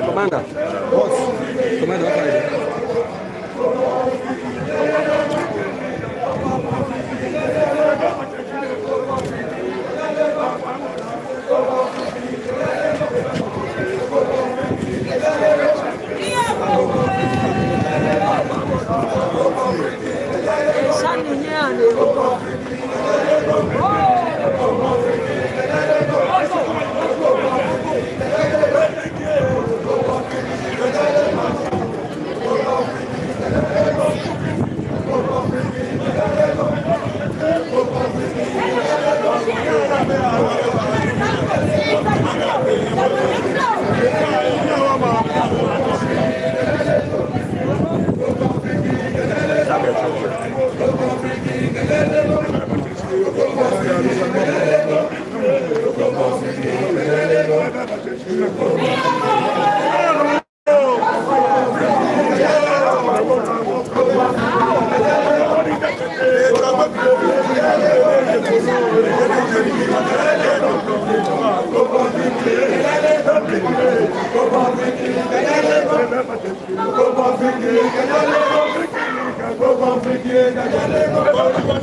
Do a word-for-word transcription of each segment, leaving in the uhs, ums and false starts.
Commander. Boss. Commander, what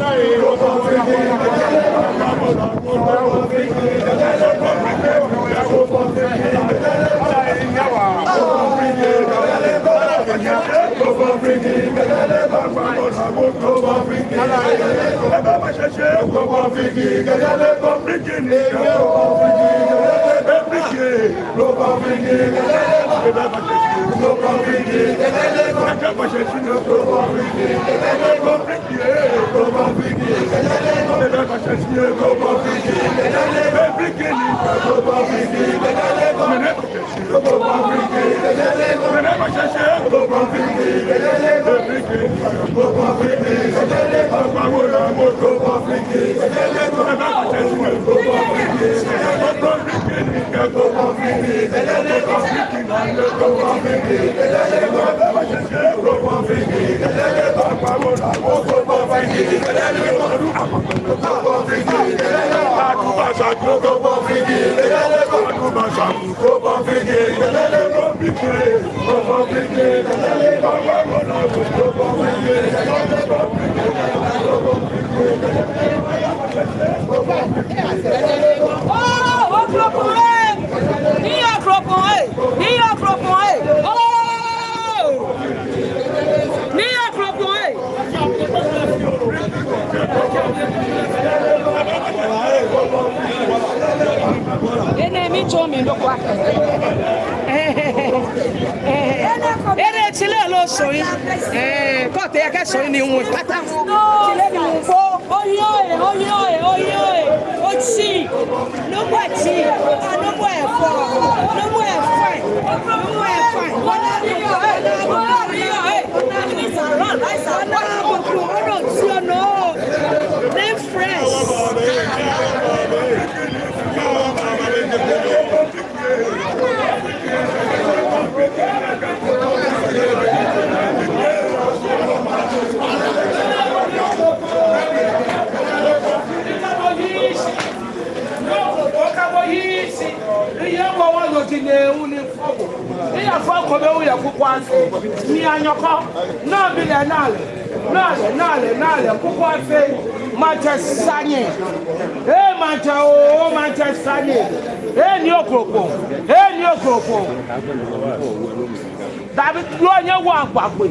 are you? Enɛ mitsɔɔ mi nɔ ko akɛ. Enɛ tsile loo sɔi. Ɛɛ, kɔtɛ yɛ kɛ sɔi ni ŋwɛi kata. Tsile ni ŋwɛi bo. Oyi oye, oyi oye, oyi oye. Otsi. Nɔmɔ etsi. Nɔmɔ efɔ. Nɔmɔ efɔ. Nɔmɔ efɔ. Wala, wala, wala, wala. Name fresh. Ni yafɔ ko bɛ wuyɛ kuku afee. Ni anyɔkɔ. Naa bi lɛ naa lɛ. Naa lɛ, naa lɛ, naa lɛ. Kuku afee. Maŋtsɛ Sanyɛ. Ee, maŋtsɛ oo, maŋtsɛ Sanyɛ. Ee, Nii Okroko. Ee, Nii Okroko. Dabi, yoo, nyɛwo agba gbɛ.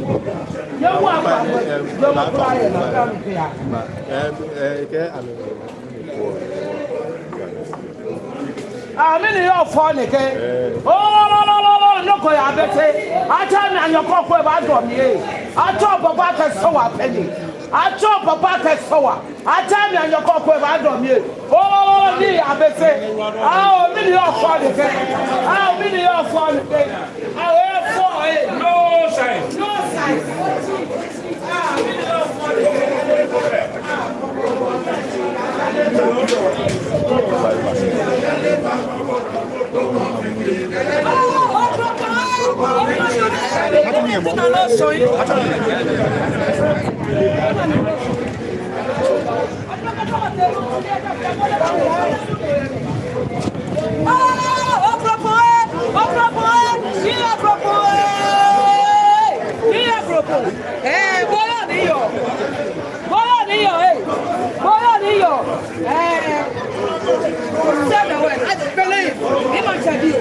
Nyɛwo agba gbɛ. Yoo, mɔ kura yɛ na kam kia. Ami ni yɔɔ fɔ nɛkɛ. Oo, lɔlɔlɔlɔ, nɔ ko yabɛ tɛ. Atsɛ mi anyɔkɔ ko ebaadɔ mi ee. Atsɛ bɔbɔ akɛ sɔ wa pɛ ni. Atsɔ papa kɛ sɔwa. Atsɛ mi anyɔkɔ ko ba dɔ mi. Oh, ni abese. Ah, oh, mi ni yɔ fɔ ni kɛ. Ah, oh, mi ni yɔ fɔ ni kɛ. Ah, oh, fɔ, eh. No sign. No sign. Ah, mi ni yɔ fɔ ni kɛ. Eh, bolo ni yɔɔ. Bolo ni yɔɔ, eh. Bolo ni yɔɔ. Eh. Send away. I believe. Ni ma jadi.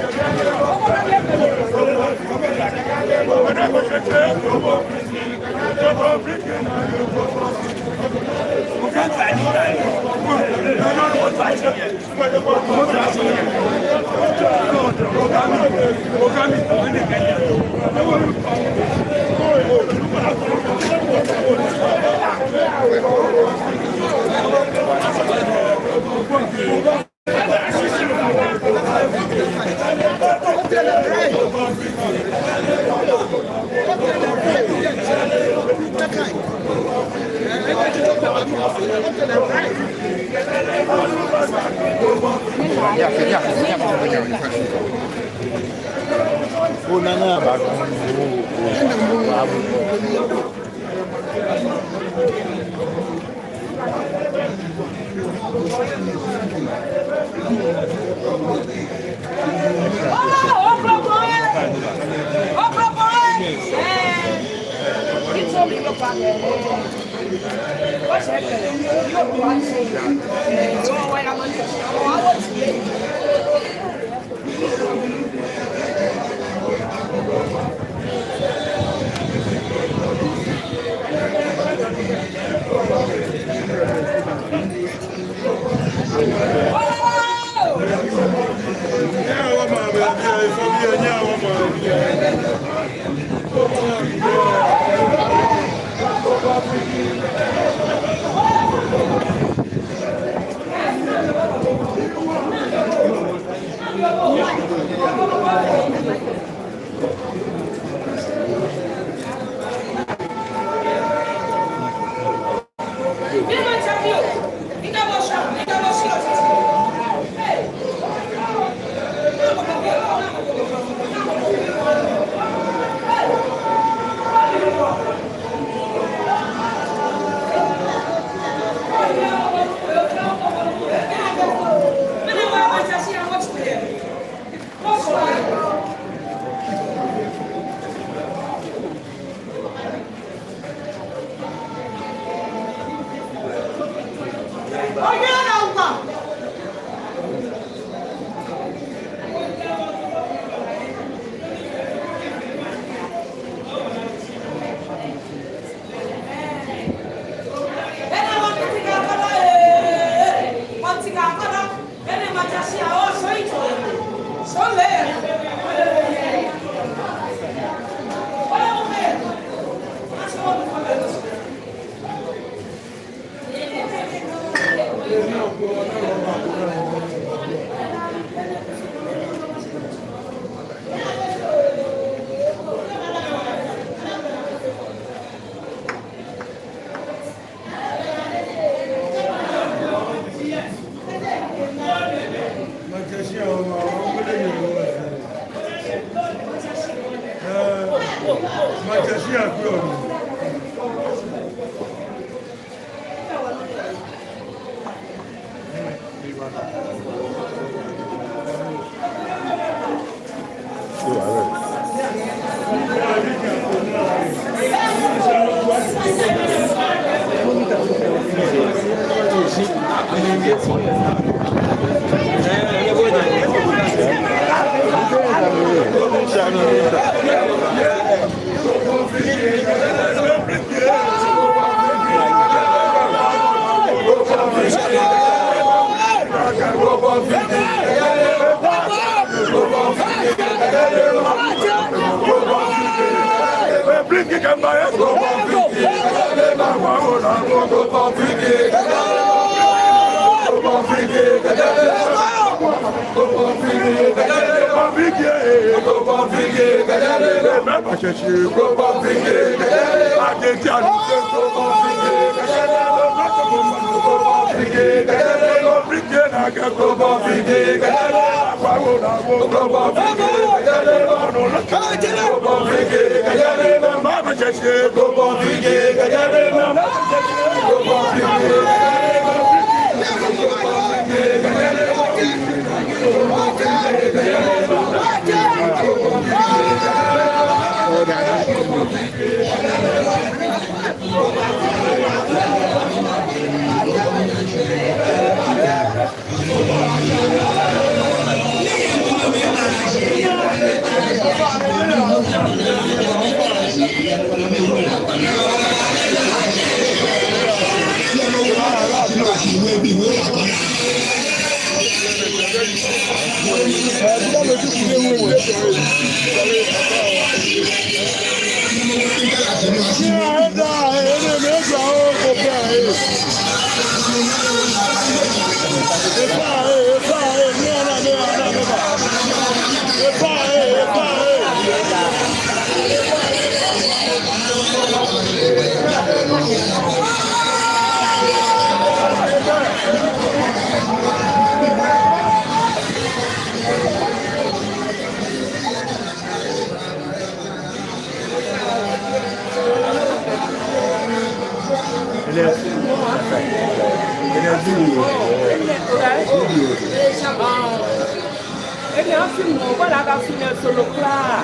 Enɛ afi mɔ, bɔ ni akɛ afi nɛɛ sɔlɔ kwraa.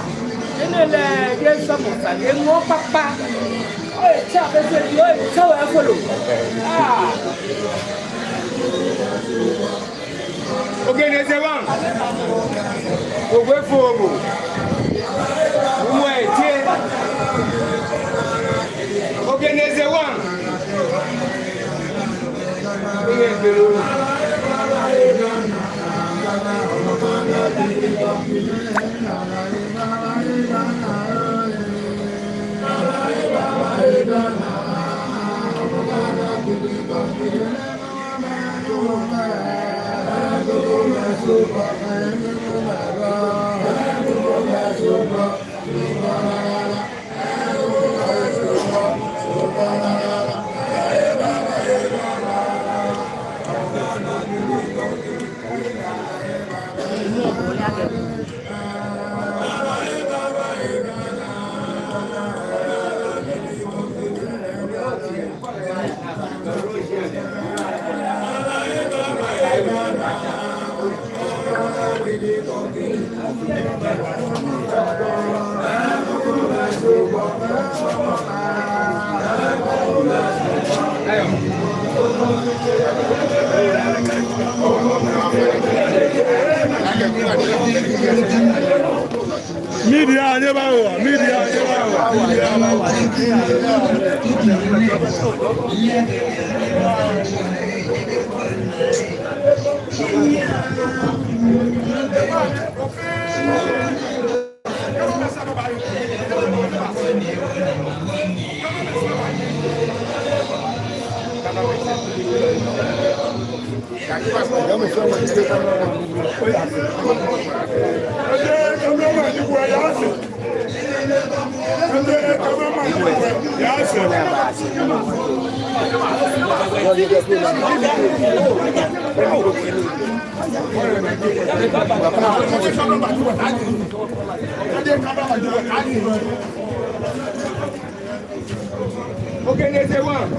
Enɛ lɛ, yɛ sɔmɔ sa, yɛ mɔ kpakpa. Oye, tsa bɛ se bi, oye, tsa wɛ folo. Ah. Okeneze waŋ. Ogbe fo bo. Umwe tie. Okeneze waŋ. Iye gbelo. Media, nyɛba oo, media, nyɛba oo, media, nyɛba oo. Okay, there's a one.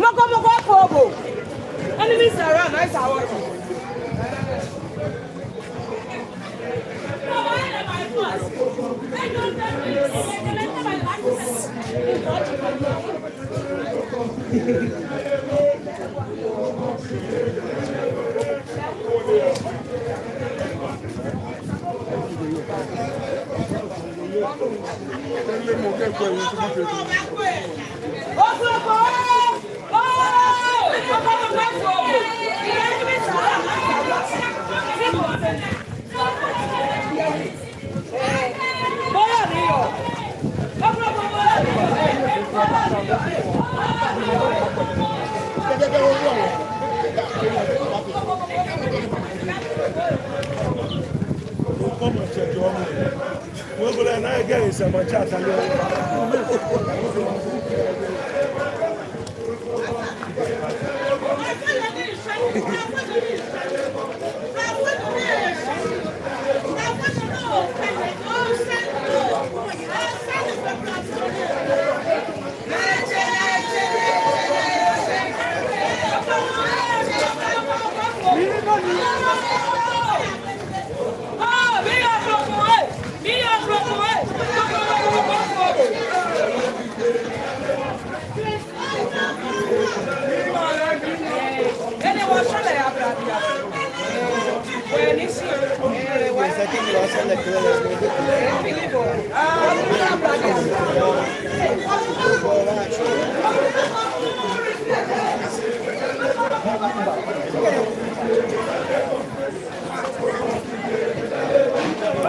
Mɔkɔ, mɔkɔ, kobo. Enemies around, nice hour.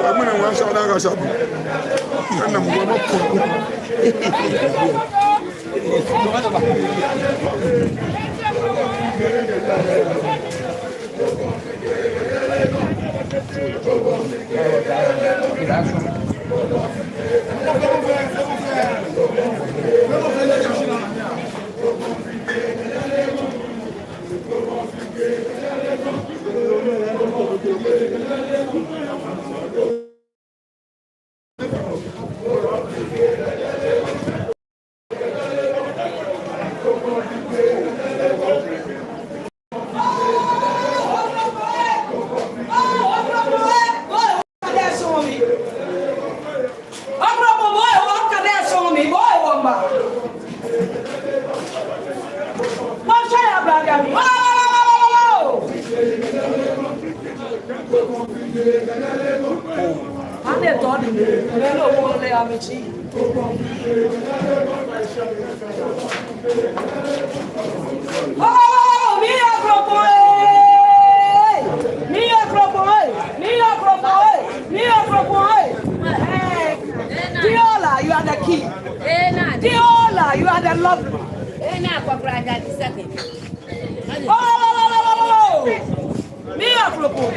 Amina wa sha da ga shabu. Kana mu ma ko. Oh, mi ya kropon, eh! Mi ya kropon, eh! Mi ya kropon, eh! Mi ya kropon, eh! Eh, Diola, you are the king. Diola, you are the lovely. Oh, mi ya kropon.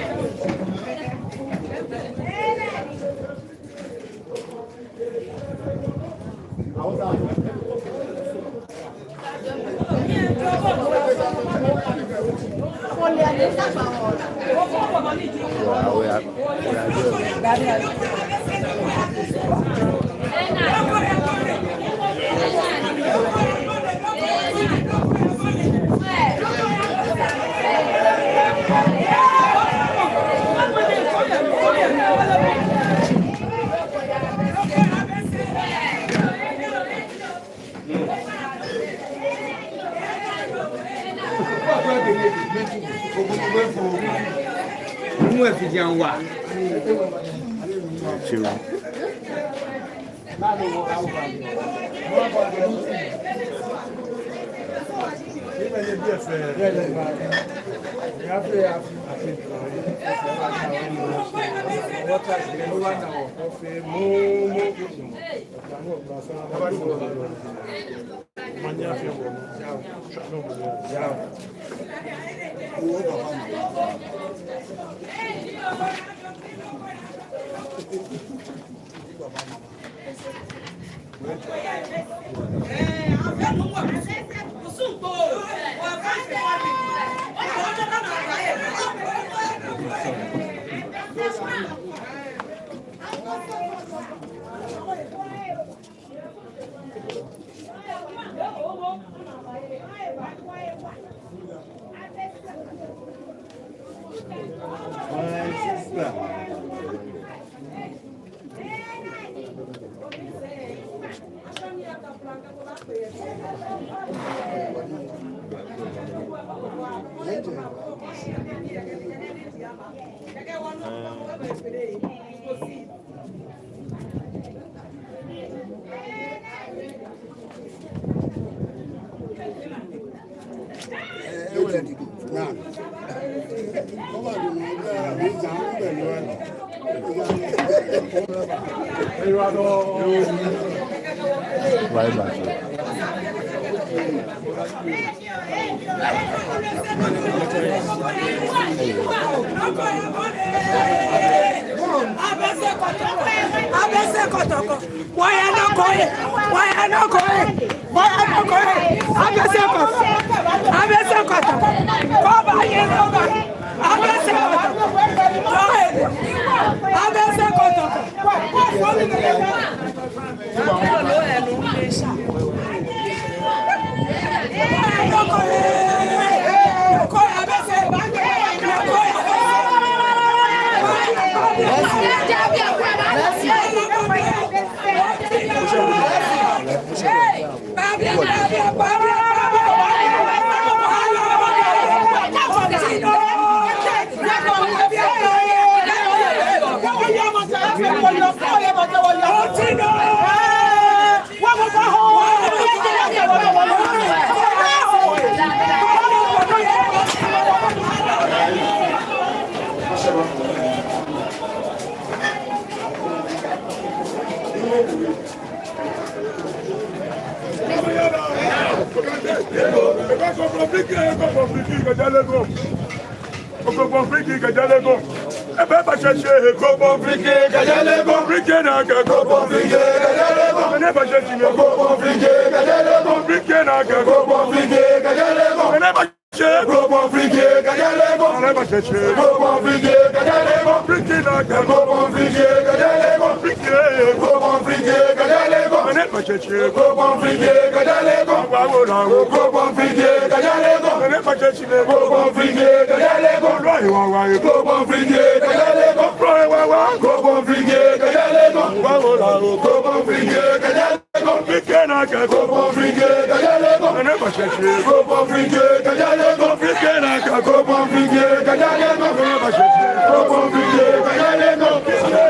My sister. Abese Kotoko. Waya no koye. Waya no koye. Waya no koye. Abese Kotoko. Abese Kotoko. Koba ye no ba. Abese Kotoko. Abese Kotoko. Oko Bon Friki kɛjɛ Legon. Ebe ba sheshe Oko Bon Friki kɛjɛ Legon. Friki na kɛ Oko Bon Friki kɛjɛ Legon. Ebe ba sheshe Oko Bon Friki kɛjɛ Legon. Friki na kɛ Oko Bon Friki kɛjɛ Legon. Ebe ba sheshe Oko Bon Friki kɛjɛ Legon. Ebe ba sheshe Oko Bon Friki kɛjɛ Legon. Friki na kɛ Oko Bon Friki kɛjɛ Legon. Friki Oko Bon Friki kɛjɛ Legon. Ebe ba sheshe Oko Bon Friki kɛjɛ Legon. Wa wo la wo Oko Bon Friki kɛjɛ Legon. Ebe ba sheshe Oko Bon Friki kɛjɛ Legon. Lɔ yi wa wa Oko Bon Friki kɛjɛ Legon. Lɔ yi wa wa Oko Bon Friki kɛjɛ Legon. Wa wo la wo Oko Bon Friki kɛjɛ Legon. Friki na kɛ Oko Bon Friki kɛjɛ Legon. Ebe ba sheshe Oko Bon Friki kɛjɛ Legon. Friki na kɛ Oko Bon Friki kɛjɛ Legon. Ebe ba sheshe Oko Bon Friki kɛjɛ Legon.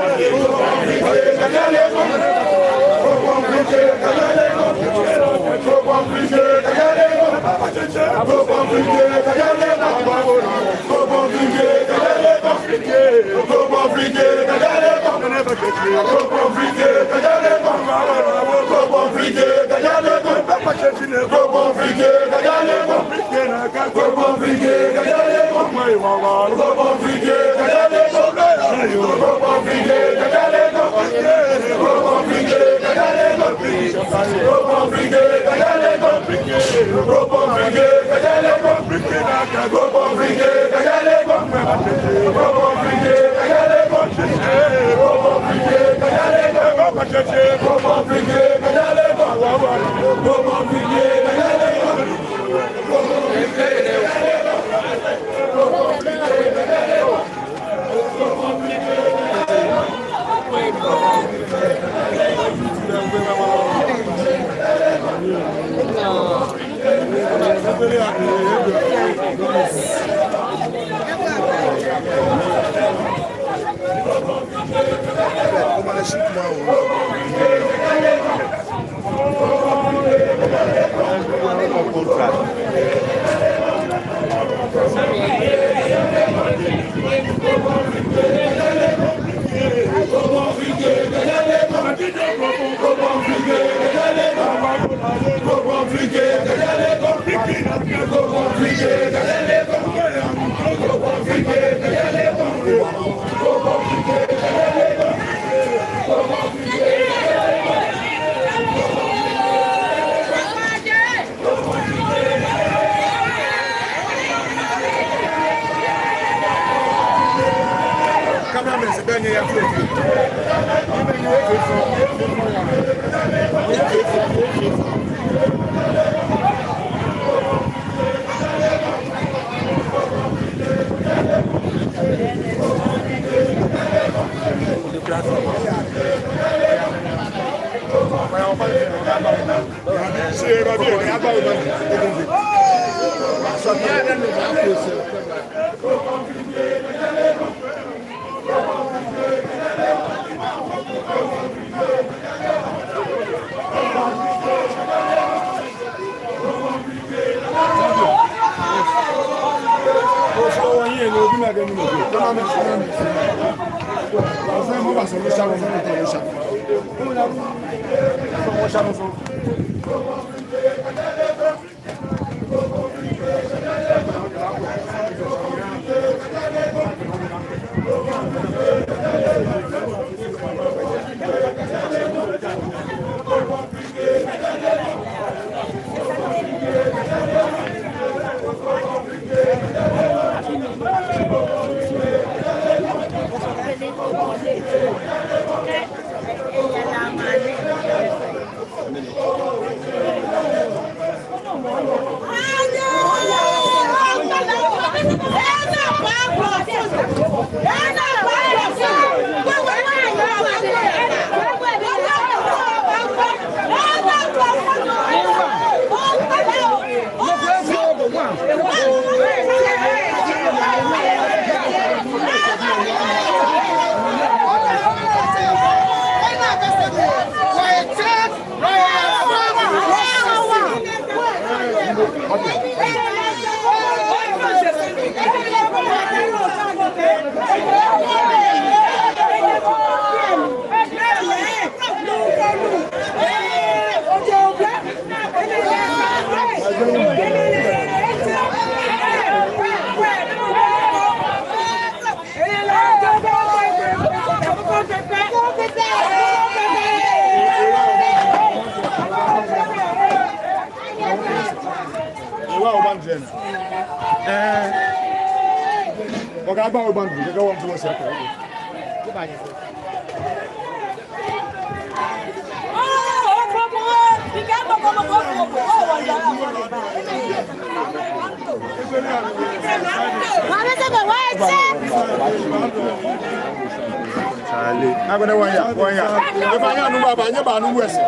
Ewa obanjɛ. Eh. Oga ba obanjɛ, kɛkɛ wɔn fo sɛ. Agbɛnɛ wɔya, wɔya. Efa ya nu baba, nyɛba nu wɛsi.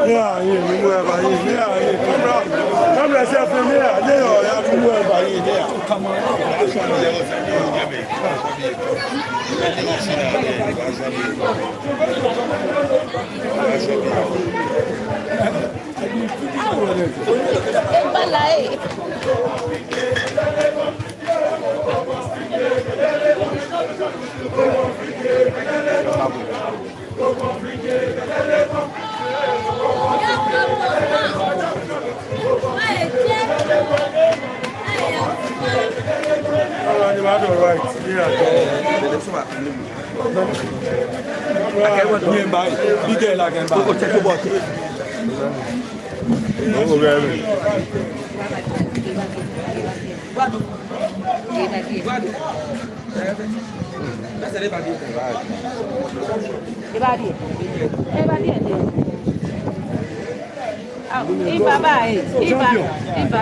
Ni ayi, ni mɔ eba yi, ni ayi. Kamera, kamera selfie ni ayi, ni mɔ eba yi, ni ayi. Eba diɛ. Eba diɛ. Awo, eba baa, eba, eba.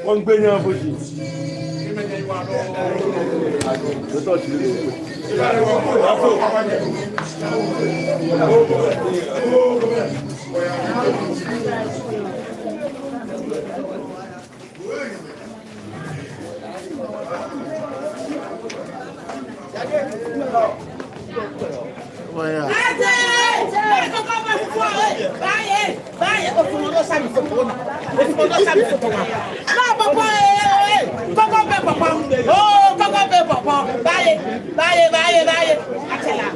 Wɔmiigbe nyɛ fɔji. Kɔkɔ bɛ papa. Kɔkɔ bɛ papa. Oh, kɔkɔ bɛ papa. Baaye, baaye, baaye, baaye. Atsɛ la.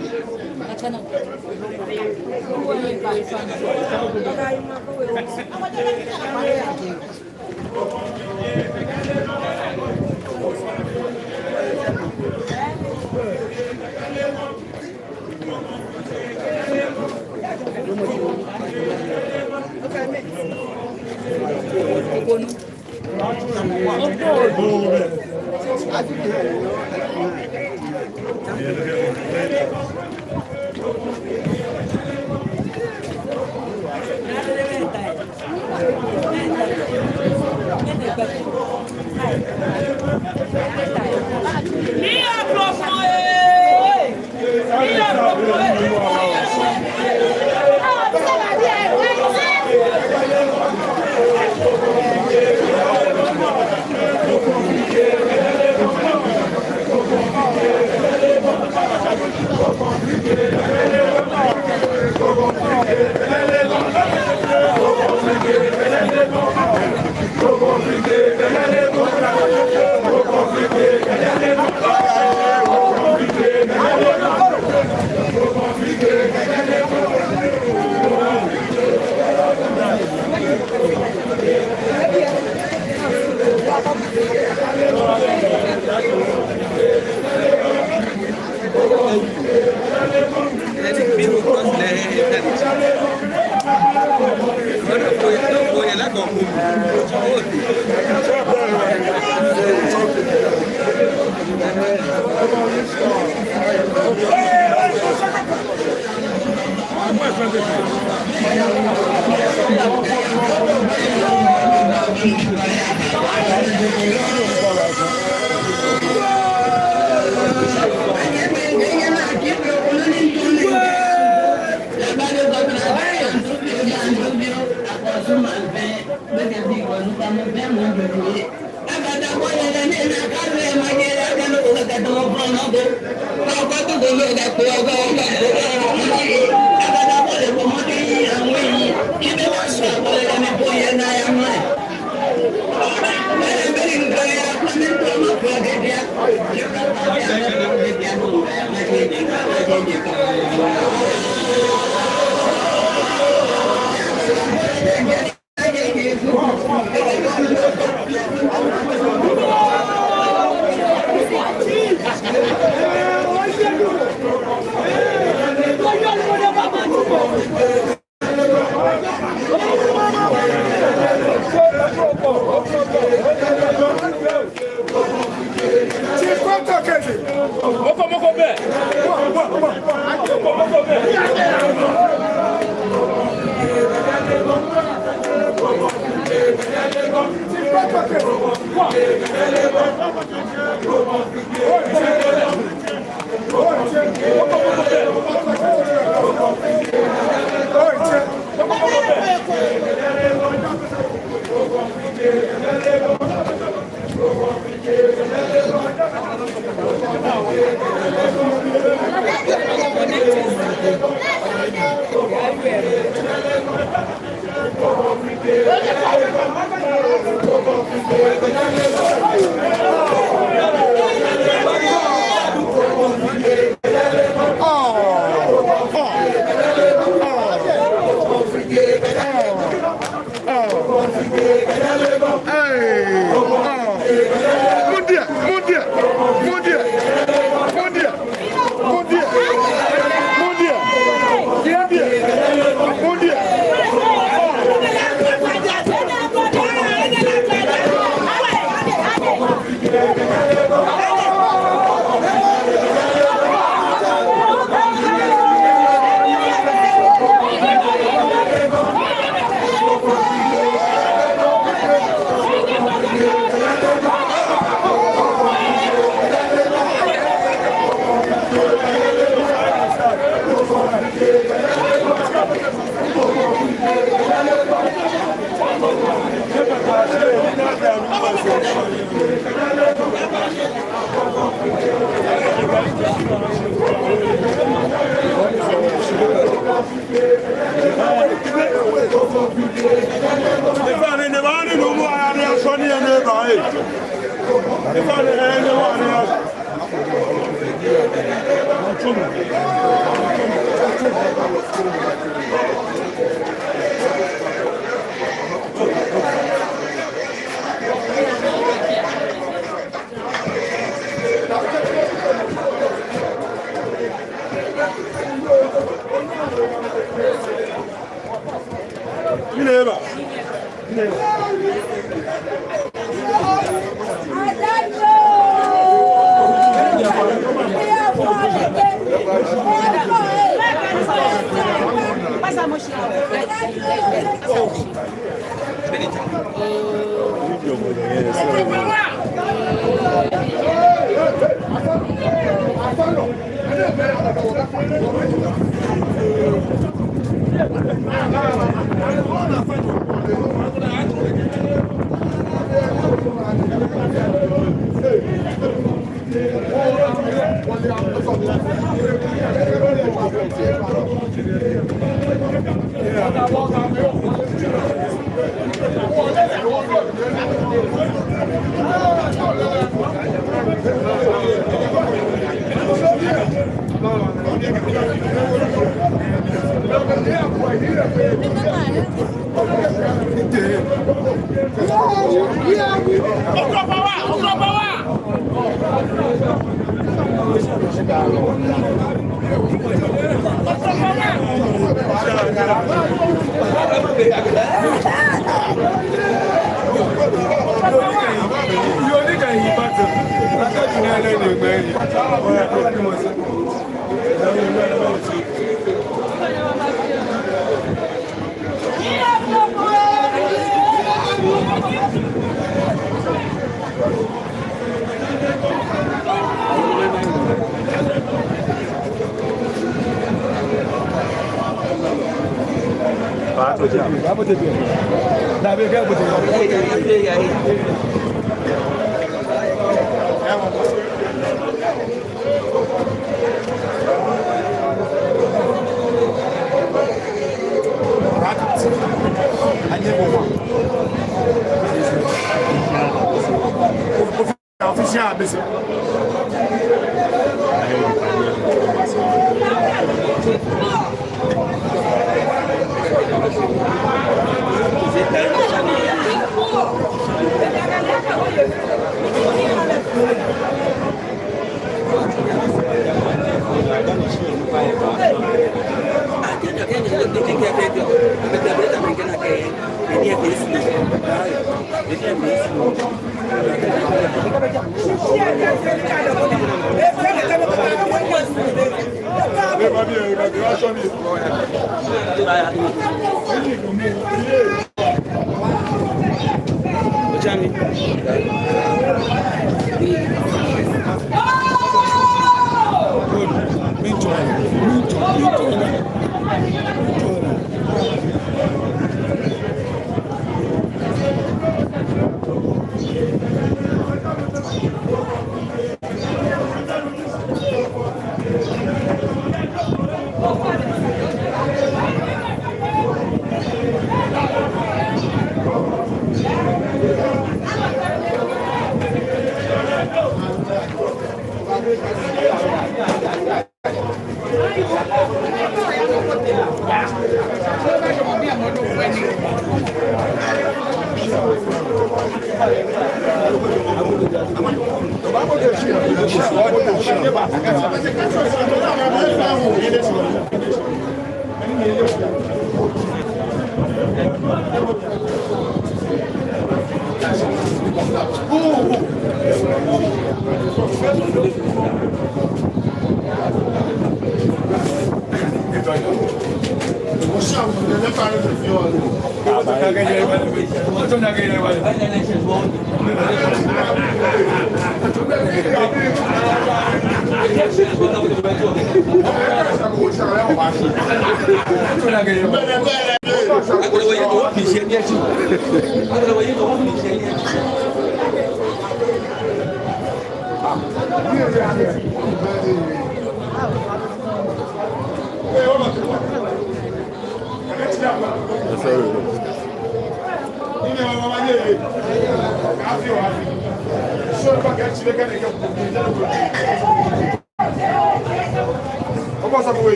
Yes, sir.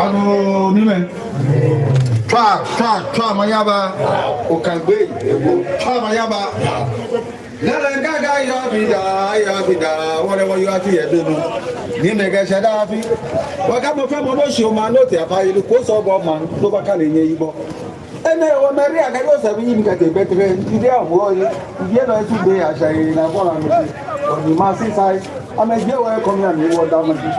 Aloo, nii mɛi. Tswa, tswa, tswa, omanye aba. Okaŋ gbɛ. Tswa, omanye aba. Lɛlɛ ŋga ŋga yɔɔ bi daa, yɔɔ bi daa, wɔlɛ wɔyɔɔ afi yɛ biɛ nɔ. Ni mɛi kɛ shɛ daa afi. Wɔkɛ mɔ fɛɛ mɔ bɔ shi omanye nɔ te afa yi ko sɔ bɔ maŋ, no ba ka ni nyɛ yi bɔ. Enɛ wɔ Maria kɛ Yosef yi ni kɛtee Betlehem, Yudea mɔ yi, Yudea nɔ esu be ya shɛ yi na bɔ la mi. Oni ma si sai. Amɛjie wɔ ekome amɛwo damɔ ji.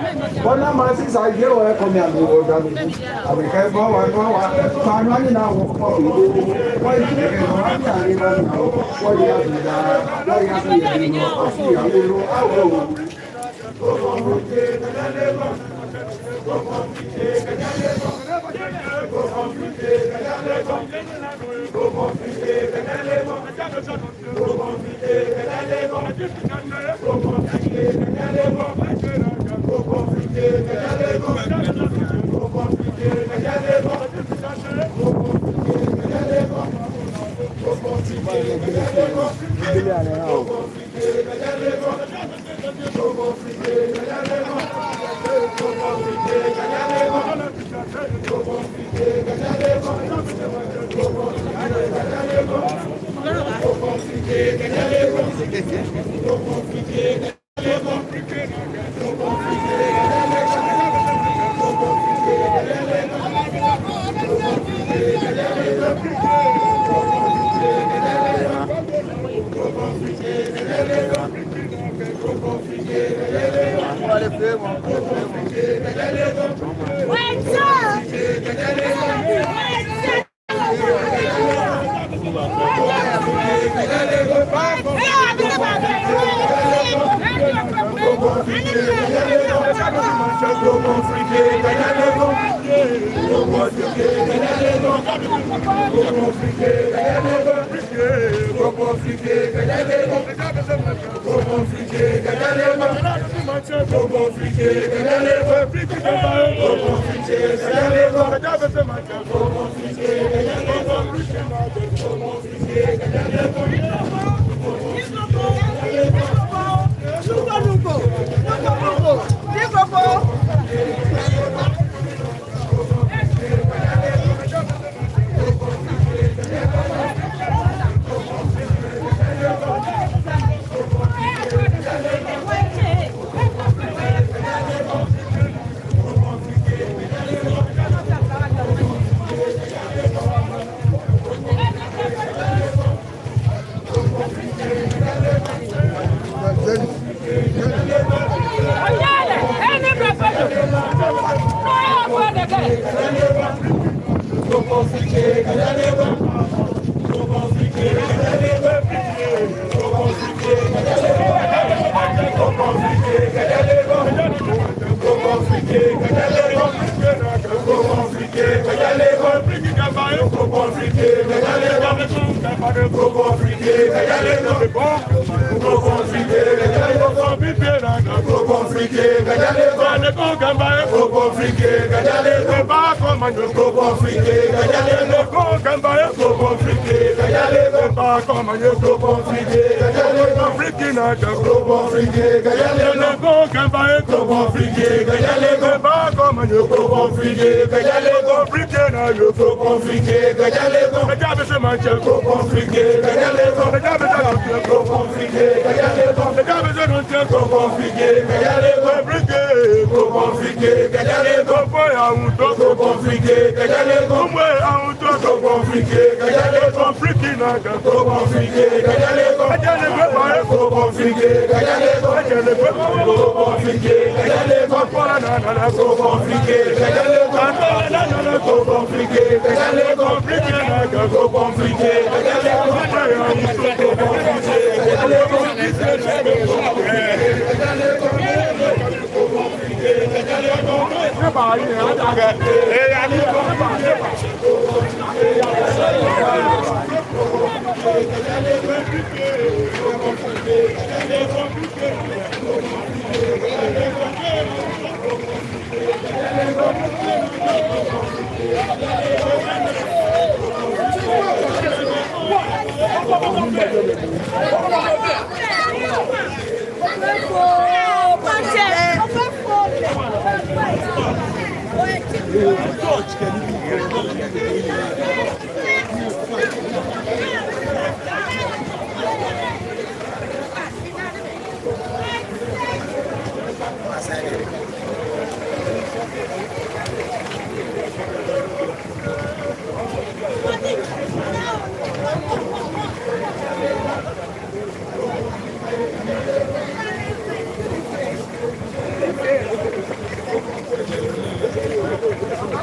Bɔ ni amɛsisa jie wɔ ekome amɛwo damɔ ji. Amɛkɛɛ gbɔ wa gbɔ wa. Fa nɔ ni na wɔ kɔ bi. Wɔ yi kɛ wɔ ni ani na wɔ. Wɔ yi abi daa. Wɔ yi abi yɛ nɔ. Asi ya wolo. Awo.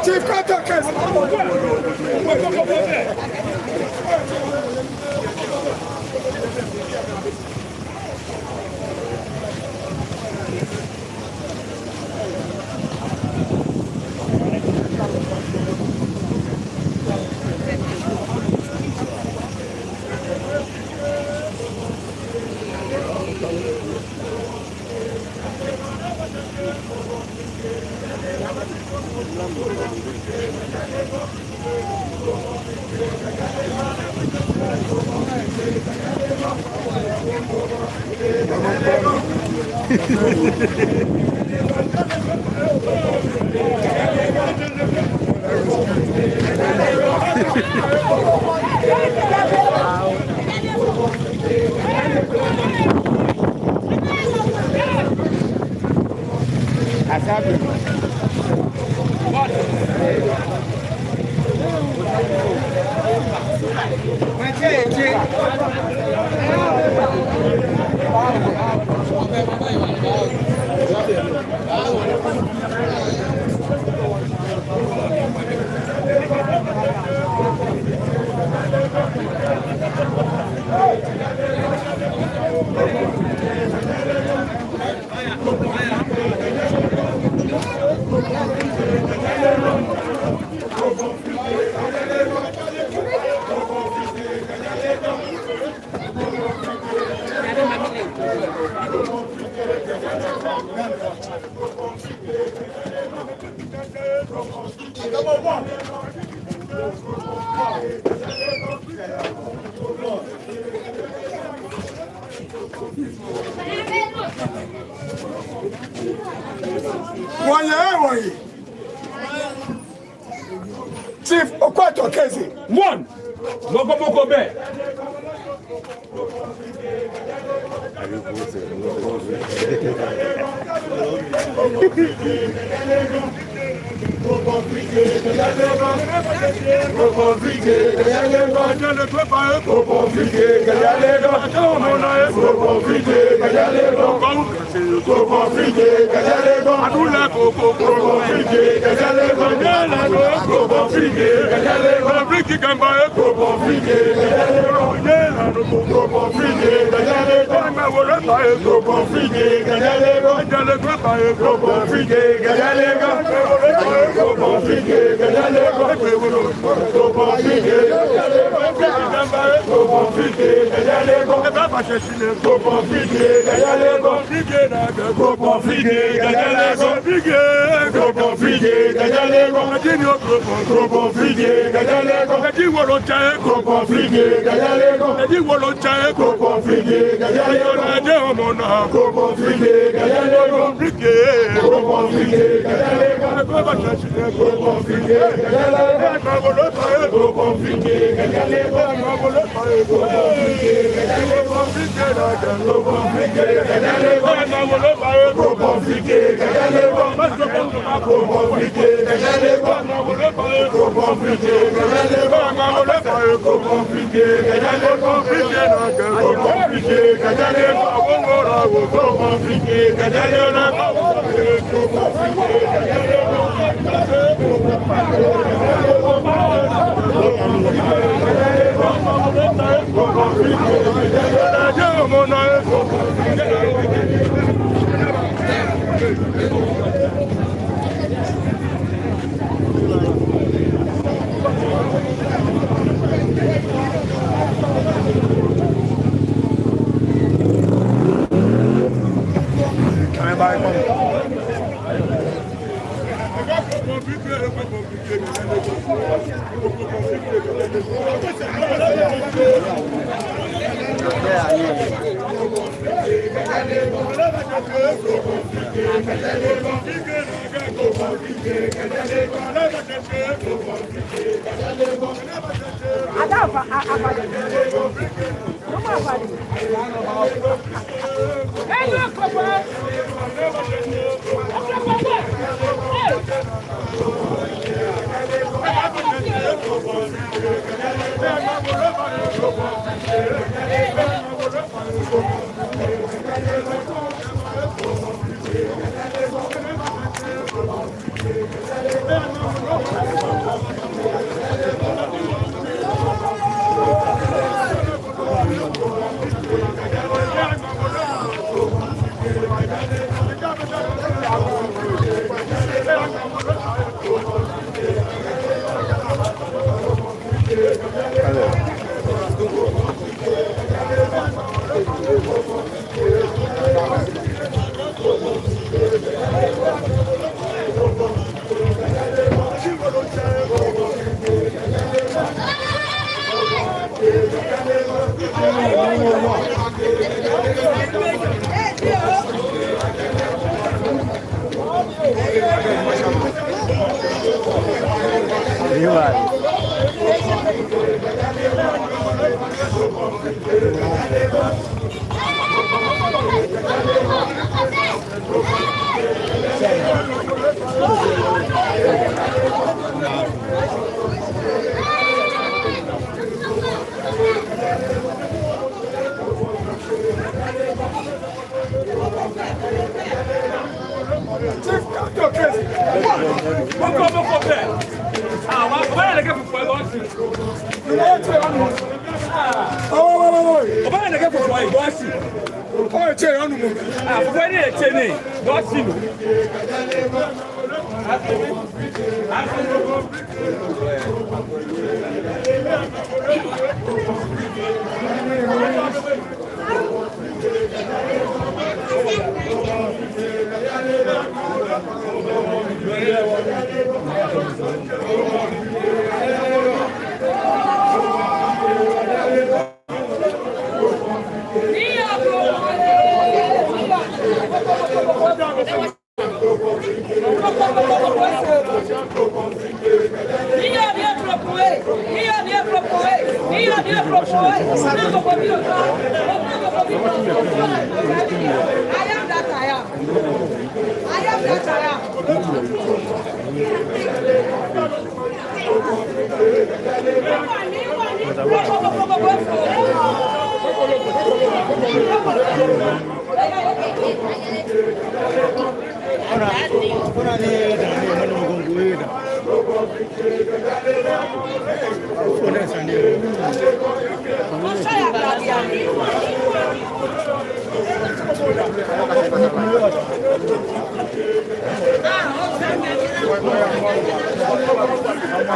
Chief, contact us. Wɔyɛ, wɔyɛ. Chief Okoto Kezi. One. Moko moko bɛ. Kobofike, Gajalegon. Adula koko, kobofike, Gajalegon. Kobofike, Gajalegon. Afriki Gamba, kobofike, Gajalegon. Kobofike, Gajalegon. Agba wolo ba, kobofike, Gajalegon. Gajalegon ba, kobofike, Gajalegon. Kobofike, Gajalegon. Kobofike, Gajalegon. Afriki Gamba, kobofike, Gajalegon. Eba ba sesile, kobofike, Gajalegon. Kobofike, Gajalegon. Kobofike, Gajalegon. Kobofike, Gajalegon. Kobofike, Gajalegon. Kobofike, Gajalegon. Kobofike, Gajalegon. Kobofike, Gajalegon. Kobofike, Gajalegon. Chief, come to your case. Moko, moko, pɛ. Ah, wa, wa, leke fufɔ, wa, si. Oh, oh, oh, oh. Wa, leke fufɔ, wa, si. Oh, che, anu mo. Ah, fufɔ ni, che ni, wa, si no. I am that I am. I am that I am.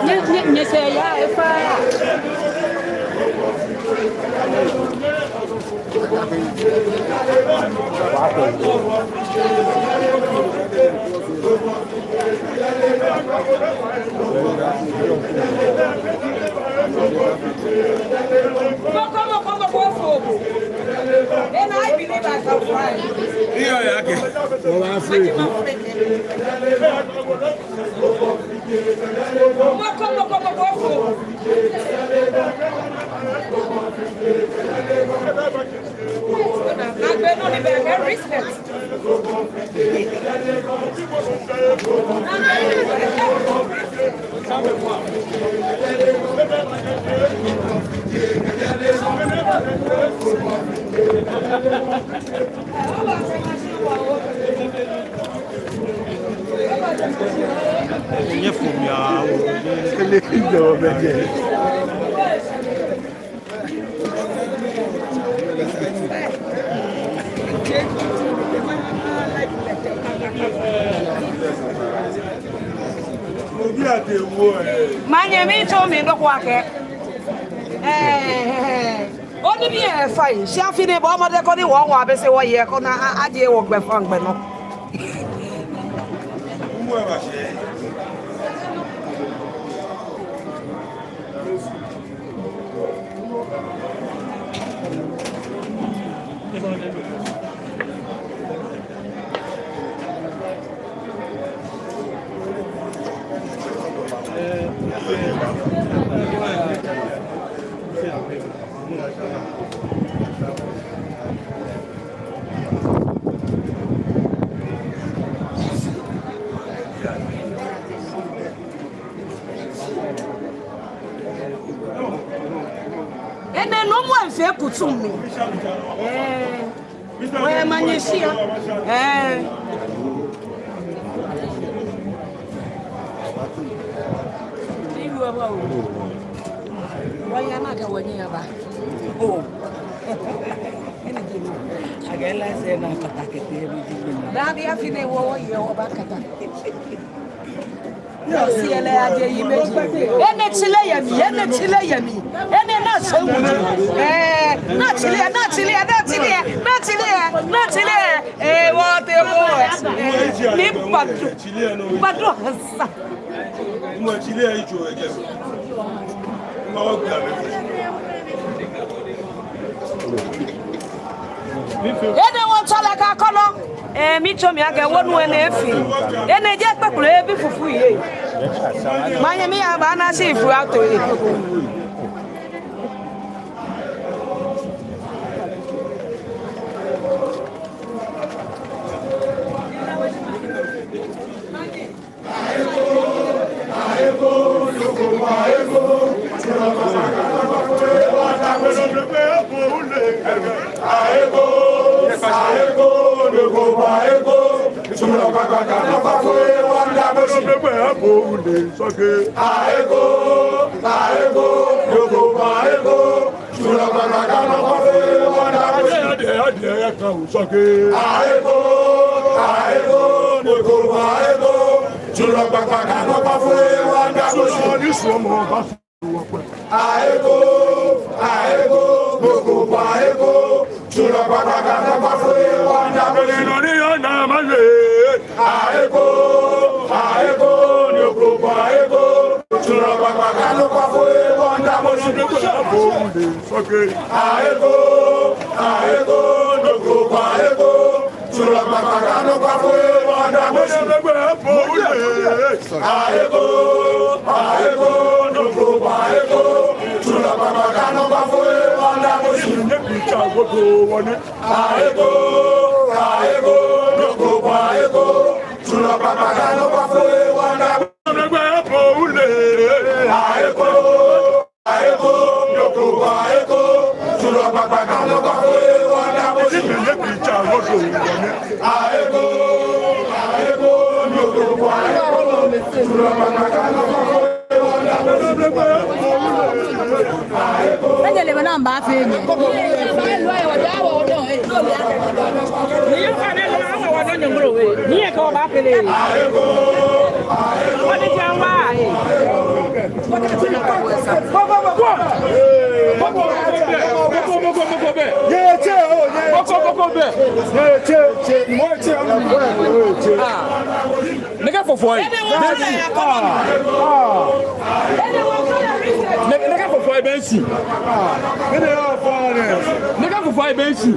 Nyɛ, nyɛ, nyɛsɛɛ yaa efa. Moko, moko, moko, fo. And I believe I can fly. Iyo, ya ke. Moko, moko, moko, fo. Agbɛnɛ ni bɛ kɛ respect. Nyɛ fo mi a o. Ele ki jɔ bɛ jɛ. Manyɛ mitsɔɔ mi nɔ ko akɛ, ɛɛ, onibii lɛ fai, shi afi nɛɛ bɔ mɔdɛŋ koni wɔ, wɔ Abese wɔyɛ koni a, ajie wɔ gbɛfaŋ gbɛ nɔ. Nɛ nɔ mɔ efee kutu mli. Ɛɛ. Wɔyɛ manyɛ shia. Ɛɛ. Ni yua ba o. Wɔya na ka wɔnyiɛ aba. O. Akɛ lɛ sɛɛ na kata kɛtɛ bi ji. Daabi afi nɛɛ wɔ wɔyɛ wɔbakata. Enɛ tsile yɛ mli, enɛ tsile yɛ mli, enɛ naa sɛɛ wu. Ɛɛ, naa tsile, naa tsile, naa tsile, naa tsile, naa tsile. Ɛɛ, wɔtee mɔ. Ɛɛ, ni badu, badu hansa. Enɛ wɔtsɔ lɛ kɛ akɔlɔ. Ɛɛ, mitsɔɔ mi akɛ wɔnu enɛ efee. Enɛ ji kpekple ebi fufu yɛ. Manyɛ miya ba na shi fu ato yɛ. Nɛkɛ fɔfɔi. Nɛkɛ fɔfɔi bɛ nshi. Nɛkɛ fɔfɔi bɛ nshi.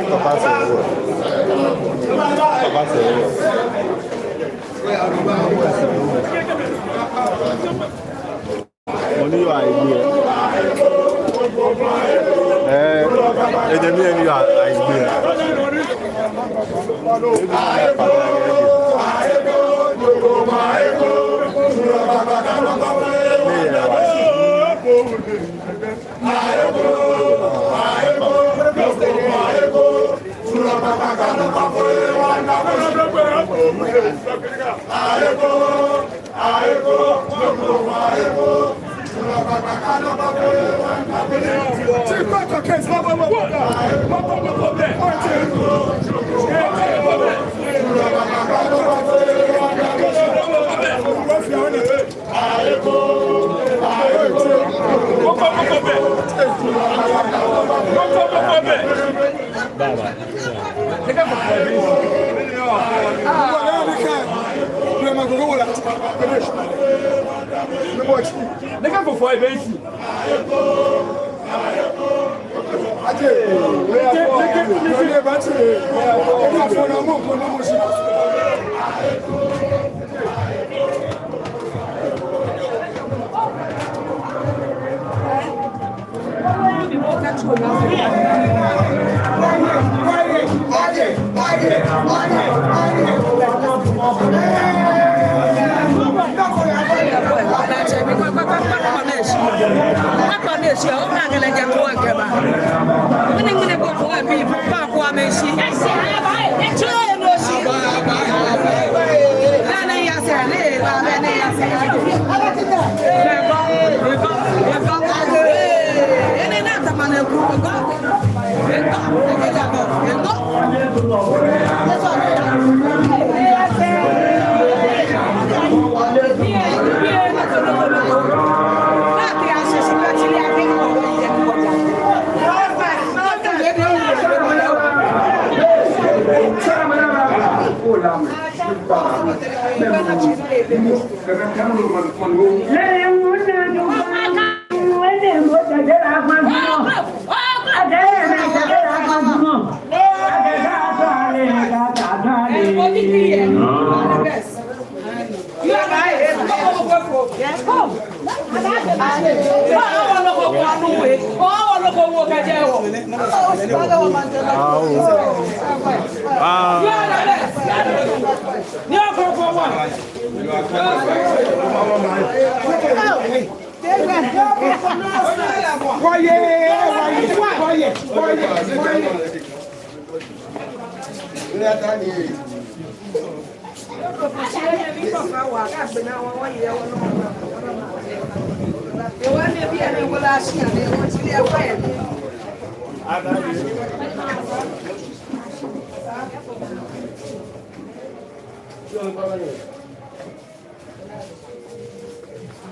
Papa sɛɛ. Papa sɛɛ. Mɔ ni yɔɔ Aigbe. Ɛɛ, ejɛ mi ni yɔɔ Aigbe. Nɛkɛ fɔfɔ ebɛ nshi.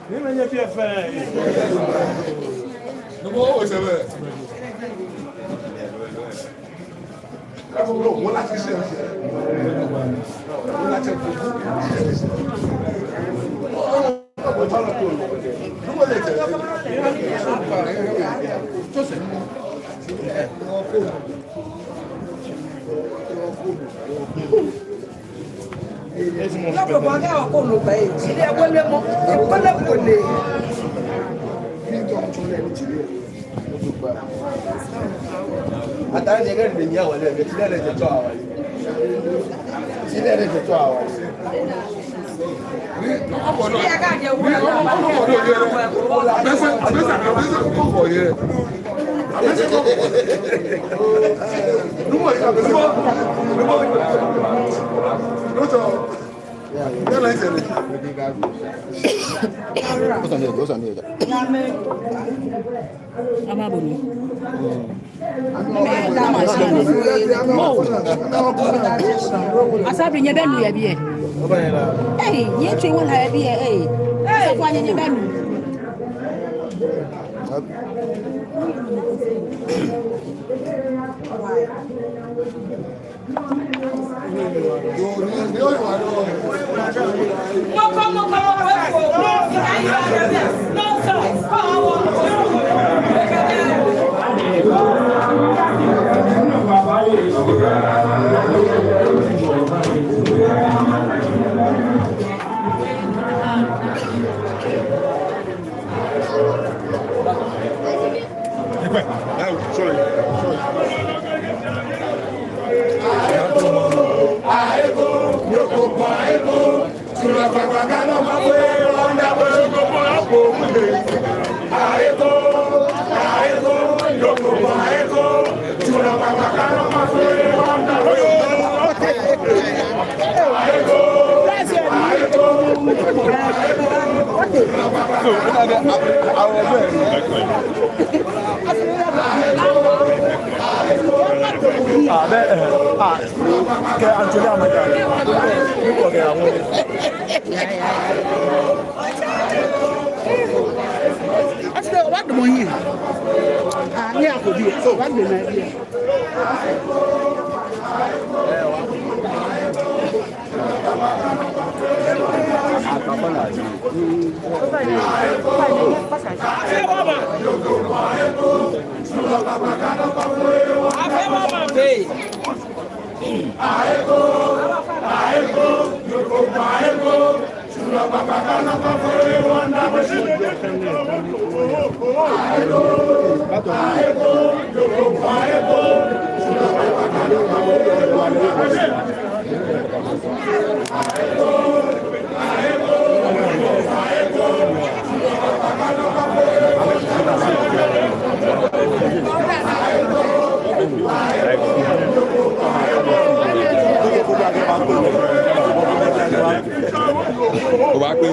Ni mɛni fie fɛɛ. Ataa ni kɛ ni ya wale, kɛ tile lɛ jɛ tsɔ awale. Tile lɛ jɛ tsɔ awale. Osan ni, osan ni. Mabɔ nu. Mɛɛ daa ma shi. Oh. Asabi, nyɛbɛ nu yɛ biɛ. Ei, nyɛtsɛ wala yɛ biɛ. Ei. Asabi, nyɛ, nyɛbɛ nu. Ah, bɛ, eh, ah, kɛ Anthony Amaka. Ni ko kɛ awon. Asɛ, obaadamɔ hiɛ. Ah, ni ako biɛ. Obaagbɛnɛ biɛ. Obaakpe.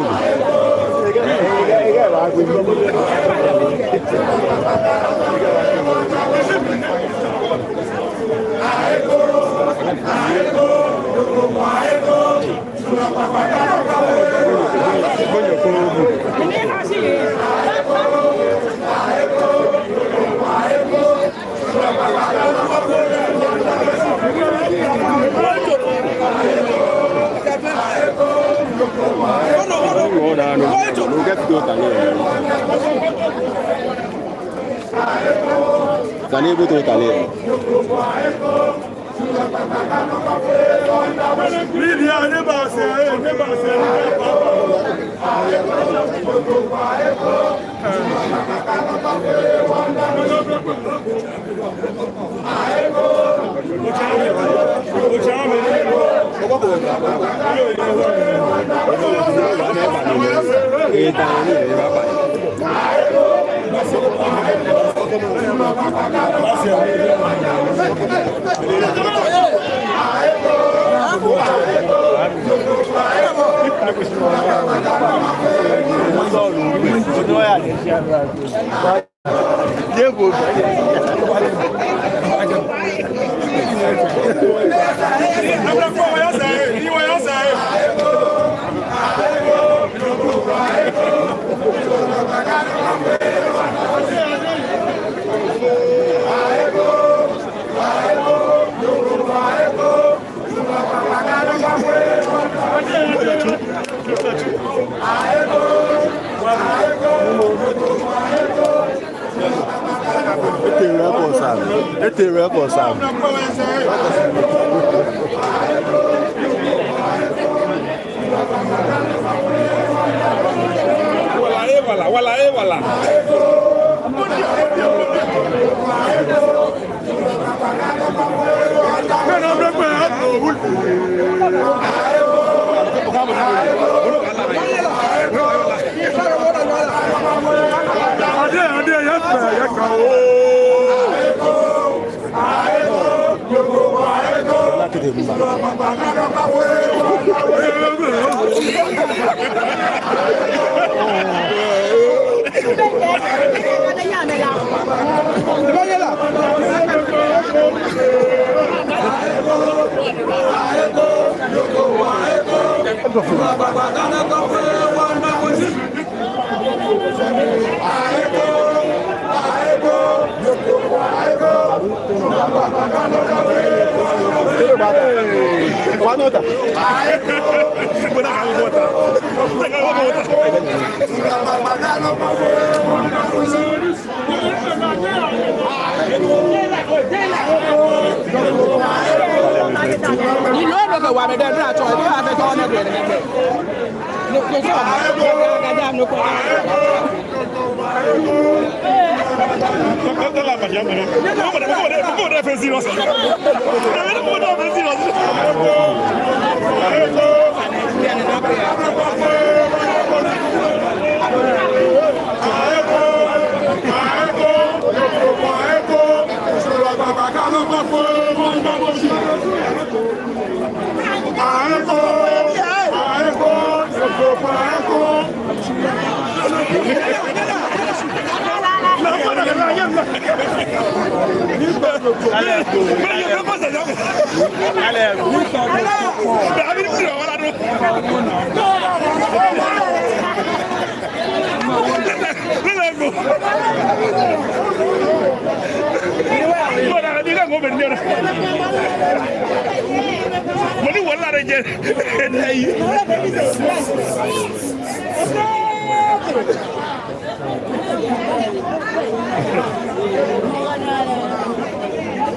Sane bo to kale. Media, ne ba se, ne ba se. Ete rɛ kɔ sam. Ete rɛ kɔ sam. Wala, eh, wala, wala, eh, wala.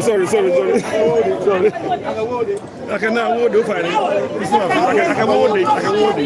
Sorry, sorry, sorry. Sorry. Akɛ naa wo do fa ni. Akɛ, akɛ wo de, akɛ wo de.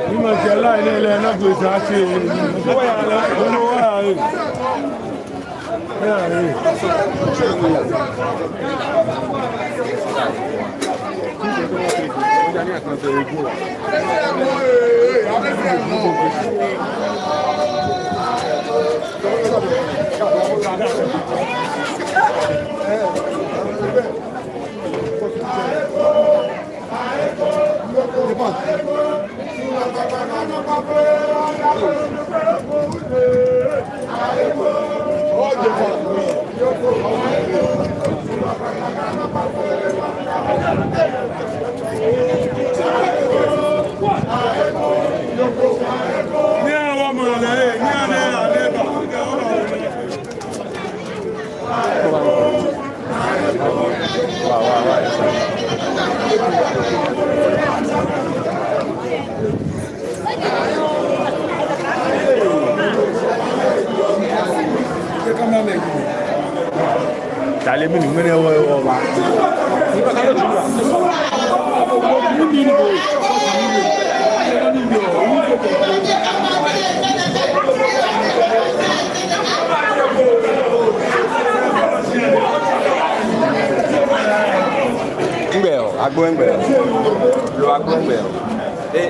Ni ma jɛ la ne lɛ na do sa se. Ko ya la, ko wa, eh. Tale mini ŋmɛnɛ wɔ wɔ ba. Ŋgbɛ o, agbo ŋgbɛ o. Lo agbo ŋgbɛ o. Eh,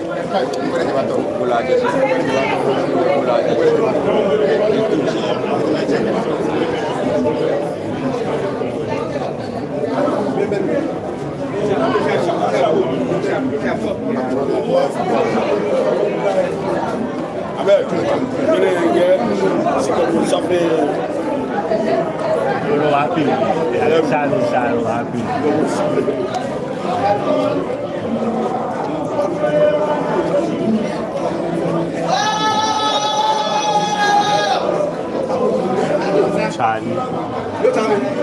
Charlie. Sorry.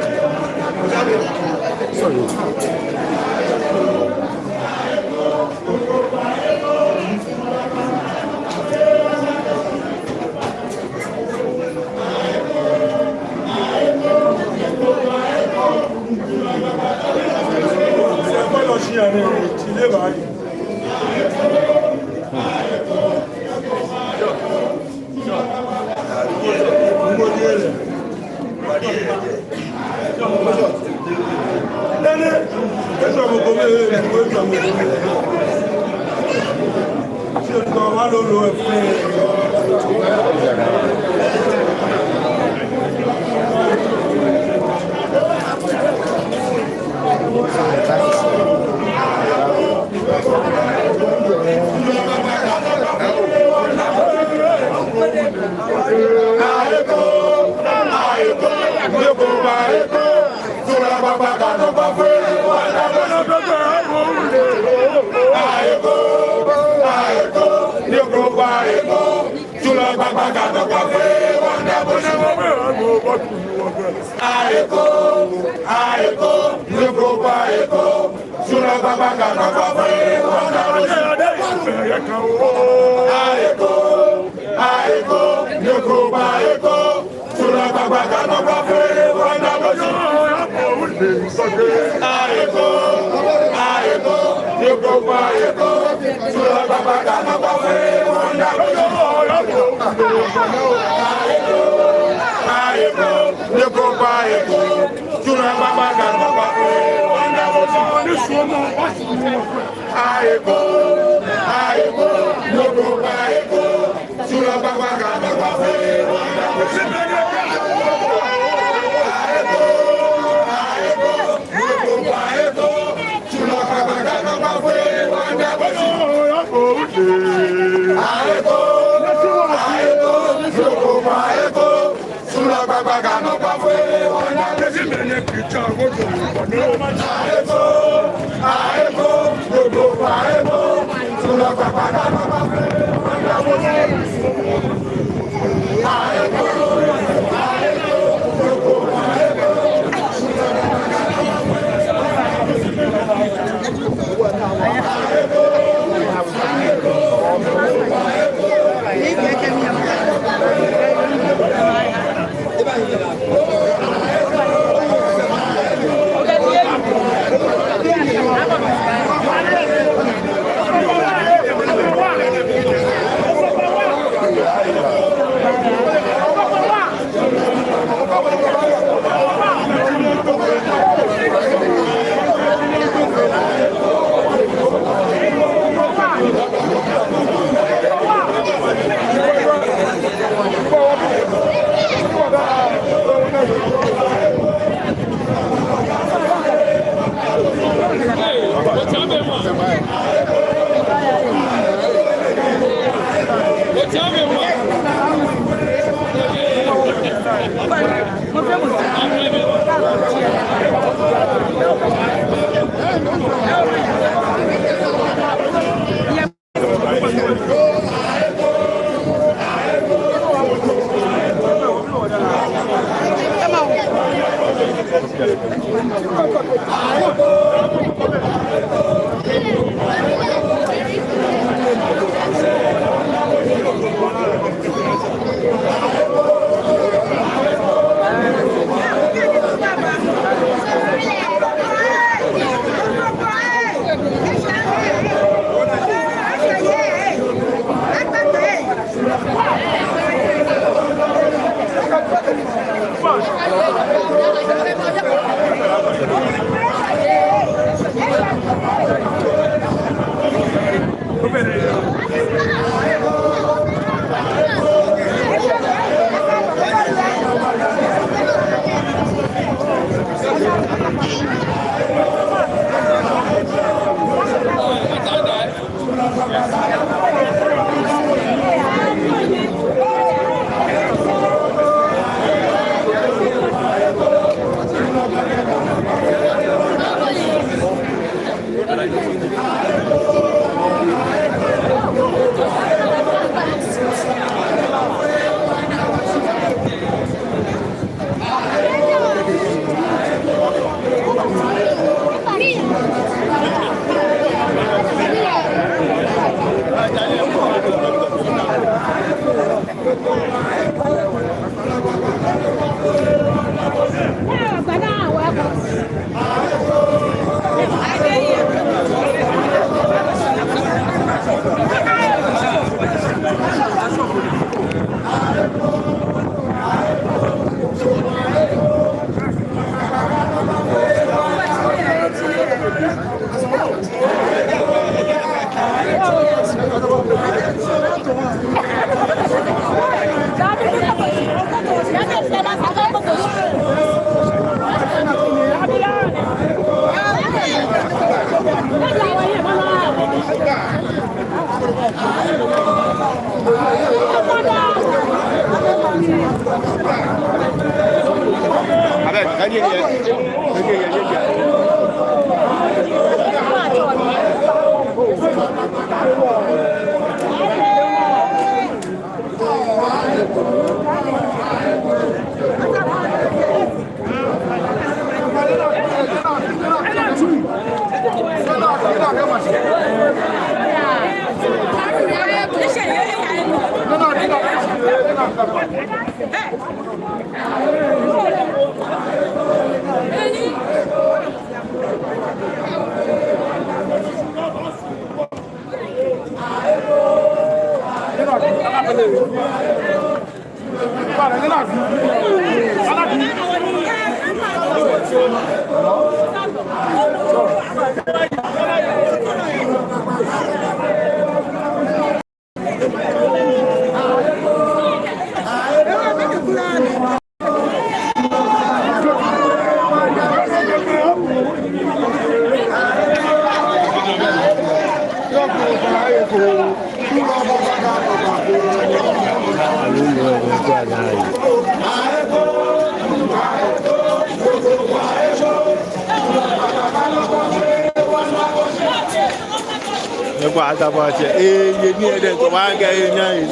Egba ata bɔ atsɛ. Ee, yɛ nii edɛŋ ko ba kɛ ee nyɛ ee.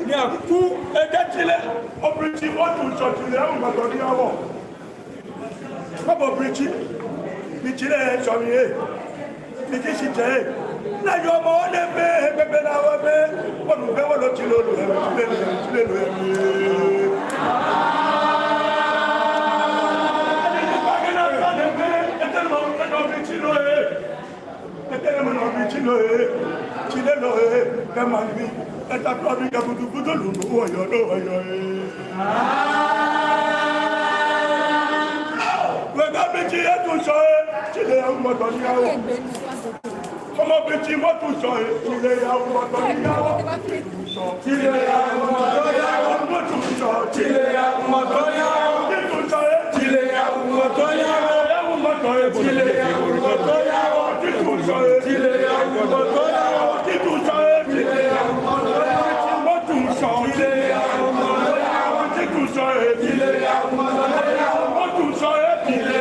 Ni aku ede tile. Wɔtu ŋshɔ Tile yawuŋmɔtɔ ni yɔɔ wɔ. Mabɔ biriji, biriji lɛ shɔ mi ee, biriji shitsɛ ee. Naa yɔɔmɔ nɛɛ fɛɛ, gbɛkpɛlɛ wɔ fɛɛ, wɔnu fɛɛ wɔlɔ Tile loo ee, Tile loo ee, Tile loo ee. Etɛlɛ mɔ nɔ biriji loo ee. Etɛlɛ mɔ nɔ biriji loo ee, Tile loo ee, kɛ maŋ mli, eta flo mli kɛ butubutu loo nɔ wɔyɔɔ, nɔ wɔyɔɔ ee. Weka biriji etu ŋshɔ ee, Tile yawuŋmɔtɔ ni yɔɔ wɔ. Hɔmɔ biriji mɔ tu ŋshɔ ee, Tile yawuŋmɔtɔ ni yɔɔ wɔ. Tile yawuŋmɔtɔ ni yɔɔ wɔ. Mɔ tu ŋshɔ, Tile yawuŋmɔtɔ ni yɔɔ wɔ. Tile yawuŋmɔtɔ ni yɔɔ wɔ. Yawuŋmɔtɔ ee, Tile yawuŋmɔtɔ ni yɔɔ wɔ. Tile yawuŋmɔtɔ ni yɔɔ wɔ. Tile yawuŋmɔtɔ ni yɔɔ wɔ. Mɔ tu ŋshɔ, Tile yawuŋmɔtɔ ni yɔɔ wɔ. Mɔ tu ŋshɔ ee, Tile yawuŋmɔtɔ ni yɔɔ wɔ. Mɔ tu ŋshɔ ee, Tile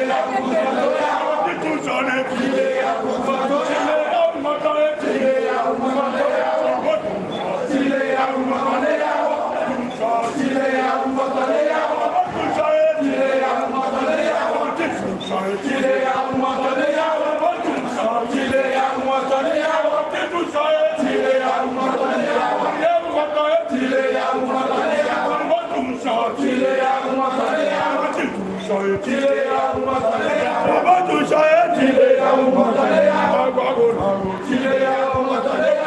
yawuŋmɔtɔ ni yɔɔ wɔ. Mɔ tu ŋshɔ ee, Tile yawuŋmɔtɔ ni yɔɔ wɔ.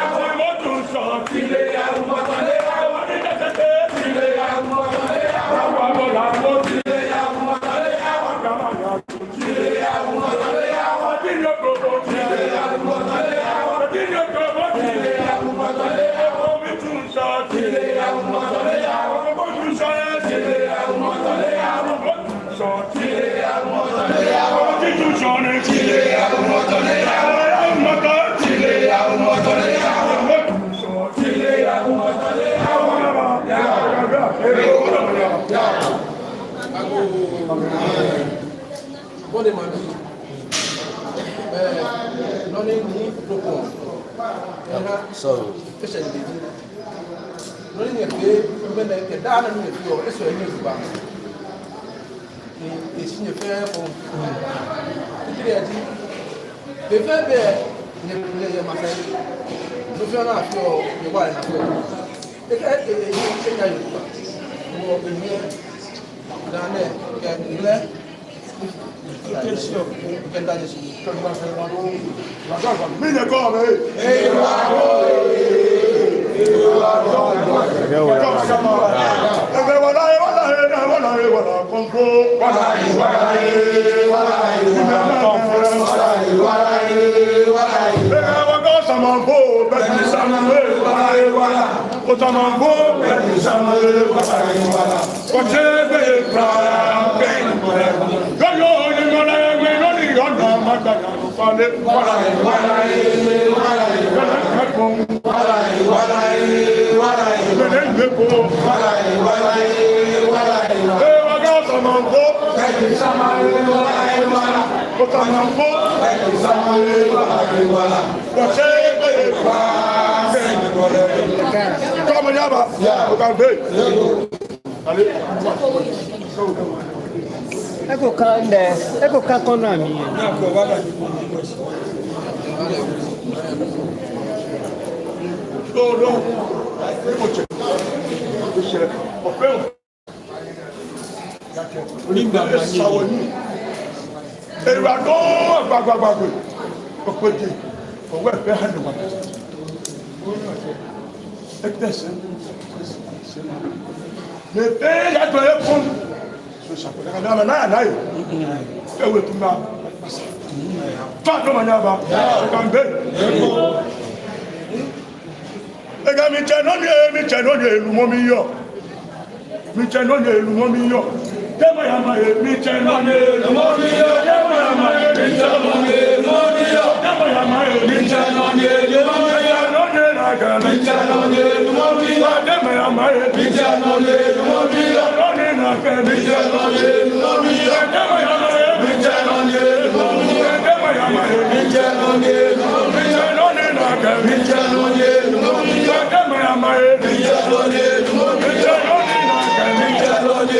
Bɔ ni maŋ mli, ɛɛ, nɔ ni ni tokɔ. Ɛhɛɛ. So. Eshɛ ni bedi. Nɔ ni nyɛfee, mɛni kɛ daa nɔ ni nyɛfeɔ, esɔ enɛ zuba. Ni eshi nyɛ fɛɛ fɔ. Titri aji. Be fɛɛ be nyɛ, nyɛ, nyɛ masɛi. Nɔ fɛɛ nɔ ni afeɔ, nyɛbaa lɛ naa fɛɛ. Ekɛɛ, e, e, e, e, nya yi. Wɔ, e, nyɛ. Daa nɛɛ, kɛ, lɛ. Kɛ daa nɛɛ shi. Mɛni kɔɔ mɛ? Ɛhɛɛ, wala, wala, wala, wala, wala, kɔnfo. Wala, wala, wala, wala, kɔnfo. Wala, wala, wala, wala, wala. Ɛhɛɛ, wala, sama fo, bɛ ti sama fo. Wala, wala. Otamanfo, Otamanfo, Otamanfo. Kɔtsɛ be kura, be kura. Yɔyɔ ni mɔlɛ, mɛ nɔ ni yɔna ma da ya fale. Wala, wala, wala, wala. Mɛnɛ kɛ ko. Wala, wala, wala, wala. Mɛnɛ kɛ ko. Wala, wala, wala, wala. Ee, waka Otamanfo. Wala, wala, wala. Otamanfo. Wala, wala, wala, wala. Eko ka ndɛ, eko ka kɔnɔ mi. Ewa dɔŋŋ agbagbagba. Okpete. Owe fɛɛ ha ni wa. Etɛ sɛɛ. Mɛi fɛɛ yatɔ yɛ fɔŋ. So sako daga dama na na ye. Ewe tuma. Fa dɔ ma nya ba. Kambe. Ekɛɛ mitsɛ nɔ ni, mitsɛ nɔ ni lumɔ miyɔɔ. Mitsɛ nɔ ni lumɔ miyɔɔ. Tɛmɛ ya ma ye, mitsɛ nɔ ni lumɔ miyɔɔ. Tɛmɛ ya ma ye, mitsɛ nɔ ni lumɔ miyɔɔ. Tɛmɛ ya ma ye, mitsɛ nɔ ni lumɔ miyɔɔ. Nɔ ni na kɛ, mitsɛ nɔ ni lumɔ miyɔɔ. Tɛmɛ ya ma ye, mitsɛ nɔ ni lumɔ miyɔɔ. Nɔ ni na kɛ, mitsɛ nɔ ni lumɔ miyɔɔ. Tɛmɛ ya ma ye, mitsɛ nɔ ni lumɔ miyɔɔ. Tɛmɛ ya ma ye, mitsɛ nɔ ni lumɔ miyɔɔ. Nɔ ni na kɛ, mitsɛ nɔ ni lumɔ miyɔɔ. Tɛmɛ ya ma ye, mitsɛ nɔ ni lumɔ miyɔɔ. Nɔ ni na kɛ, mitsɛ nɔ ni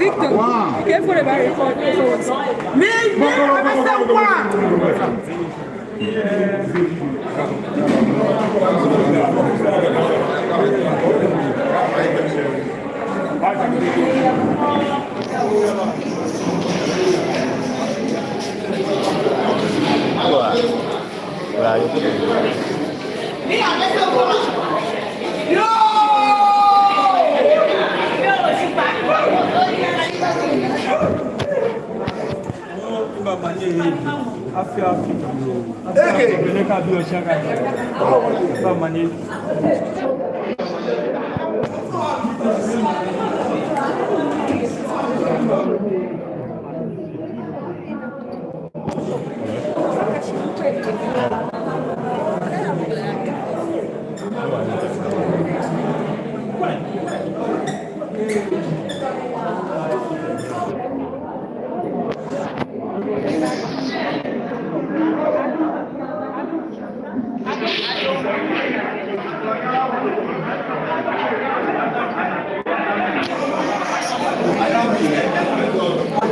Victor, you can put it back record. Me, me, I'm a one.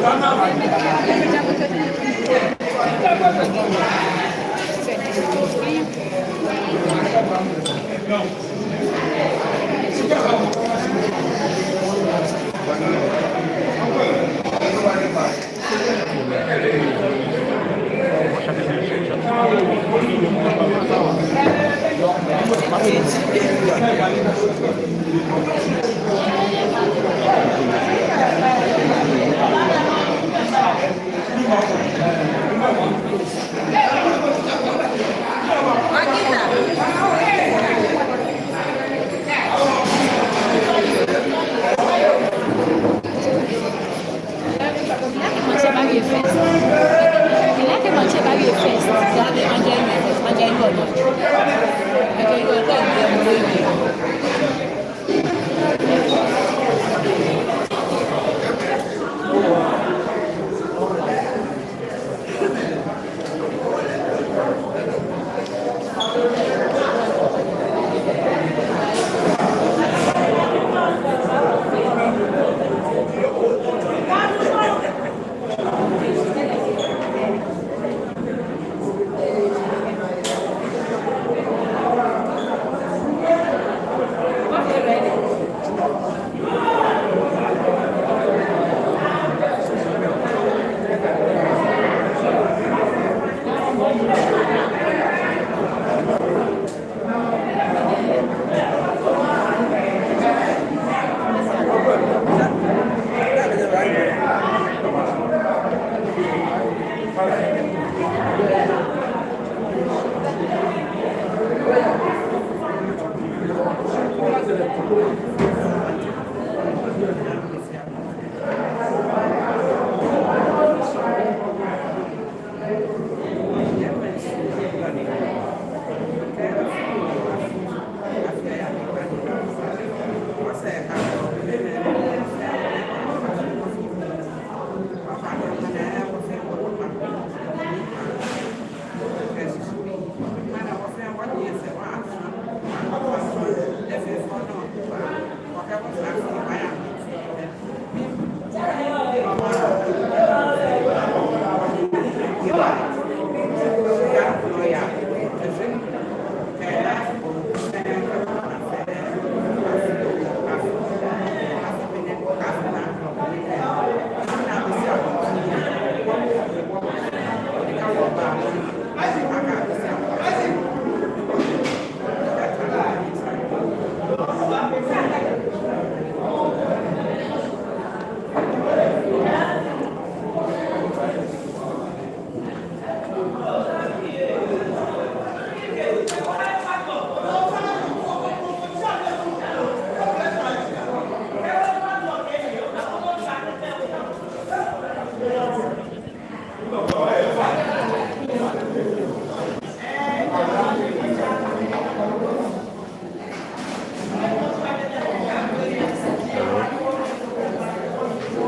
Hello?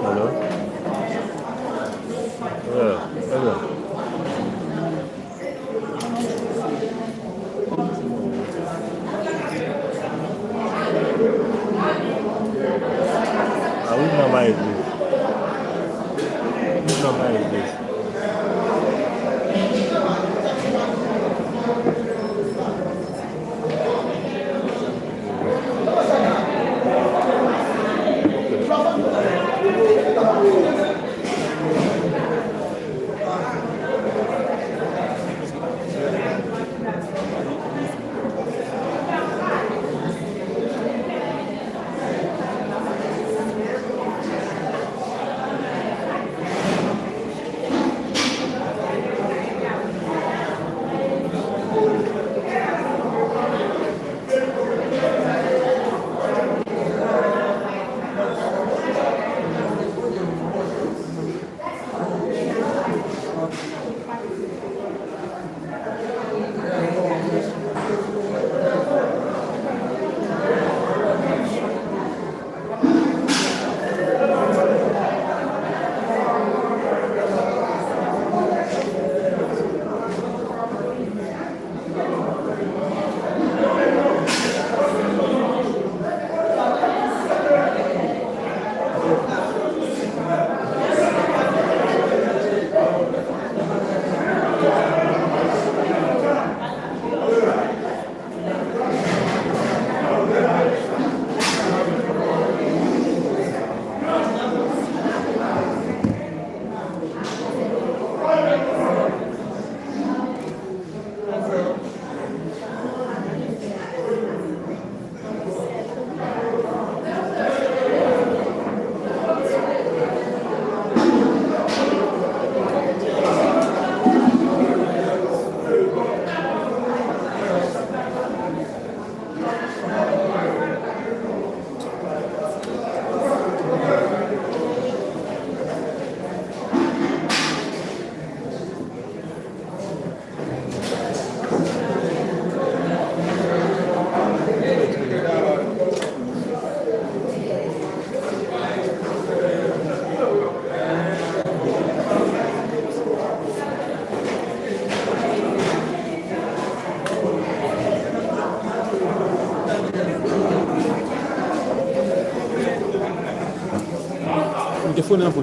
Hello? Yeah, hello. Are we normal again? Which normal is this? Efo naa fo.